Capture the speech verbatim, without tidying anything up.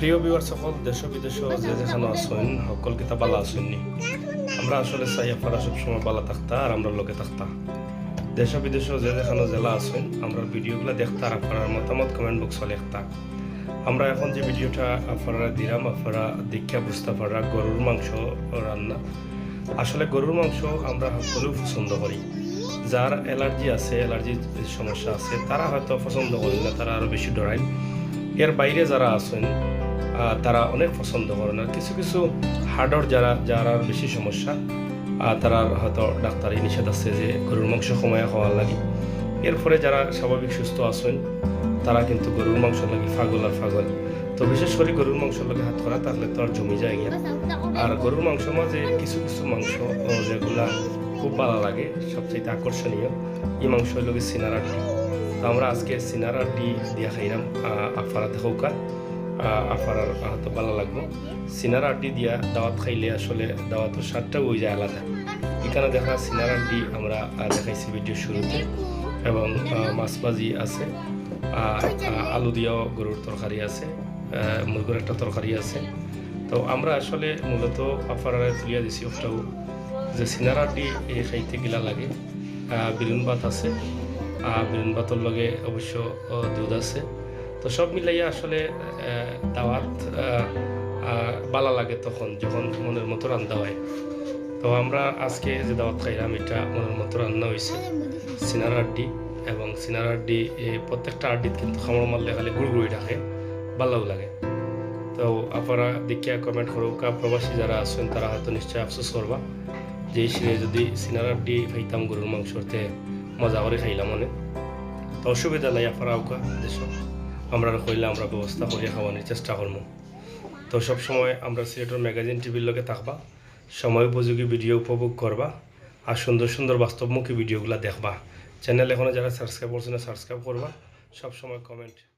প্রিয় ভিউয়ার সকল, দেশ বিদেশ যে যেখানো আছইন, হক্কল কিতা বালা আছইন নি? আমরা আসলে চাই আফারা সবসময় বালা থাকতা আর আমরার লগে থাকতা। দেশ বিদেশ যে যেখানো যেলা আছইন, আমরার ভিডিওগুলা দেখতা আর আফারার মতামত কমেন্ট বক্সো লেখতা। আমরা এখন যে ভিডিওটা আফারারে দিরাম, আফারা দেখিয়া বুঝতা পাররা গরুর মাংস রান্না। আসলে গরুর মাংস আমরা হক্কলেউ পছন্দ করি। যার অ্যালার্জি আছে, অ্যালার্জির সমস্যা আছে, তারা হয়তো পছন্দ করইন না, তারা আরো বেশি ডরাইন। এর বাইরে যারা আছইন, আহ, তারা অনেক পছন্দ করইন। আর কিছু কিছু হার্টর যারা, যারার বেশি সমস্যা, আহ, তারার হয়তো ডাক্তারি নিষেধ আছে যে গরুর মাংস কমাইয়া খাওয়ার লাগি। এরপরে যারা স্বাভাবিক সুস্থ আছইন, তারা কিন্তু গরুর মাংসর লাগি পাগল আর পাগল। তো বিশেষ করি গরুর মাংসর লগে হাত করা, তাহলে তো আর জমি যায় গিয়া। আর গরুর মাংসর মাঝে কিছু কিছু মাংস, আহ, যেগুলা খুব বালা লাগে, সবচেয়ে আকর্ষণীয়, ই মাংস অইলো গি সিনার আড্ডি। তো আমরা আজকে সিনার আড্ডি দিয়া খাইরাম, আহ, আফারা দেখউক্কা, আহ, আফারার হয়তো বালা লাগবো। সিনার আড্ডি দিয়া দাওয়াত খাইলে আসলে দাওয়াতর স্বাদটাউ অই যায় আলাদা। ইখানো দেখরা সিনার আড্ডি আমরা, আহ, দেখাইছি ভিডিওর শুরুতে, এবং, আহ, মাছ ভাজি আছে, আহ, আহ, আলু দিয়াও গরুর তরকারি আছে, আহ, মুরগর একটা তরকারি আছে। তো আমরা আসলে মূলত আফারারে তুলিয়া দিছি অটাউ যে সিনার আড্ডি খাইতে কিলা লাগে। আহ, বিরুন ভাত আছে, আহ, বিরুন ভাতর লগে অবশ্য, আহ, দুধ আছে। তো সব মিলাইয়া আসলে, আহ, দাওয়াত, আহ, আহ, বালা লাগে তখন, যখন মনর মতো রান্দা অয়। তো আমরা আজকে যে দাওয়াত খাইরাম, ইটা মনর মতো রান্দা অইছে, সিনার আড্ডি। এবং সিনার আড্ডি, এ, প্রত্যেকটা আড্ডিত কিন্তু কামড় মারলে খালি গুড়গুড়ি ডাকে, বালাউ লাগে। তো আফারা দেখিয়া কমেন্ট করউক্কা, প্রবাসী যারা আছইন, তারা হয়তো নিশ্চয় আফসোস করবা যে, "ইশরে, যদি সিনার আড্ডি পাইতাম গরুর মাংসর, তে মজা করি খাইলাম অনে।" তো অসুবিধা নাই, আফারা আউক্কা দেশো, আমরারে কইলে আমরা ব্যবস্থা করিয়া খাওয়ানির চেষ্টা করমু। তো সবসময় আমরার সিলেটর ম্যাগাজিন টিভির লগে থাকবা, সময় উপযোগী ভিডিও উপভোগ করবা, আর সুন্দর সুন্দর বাস্তবমুখী ভিডিওগুলা দেখবা। চ্যানেল এখনো যারা সাবস্ক্রাইব করছো না, সাবস্ক্রাইব করবা। সবসময় কমেন্ট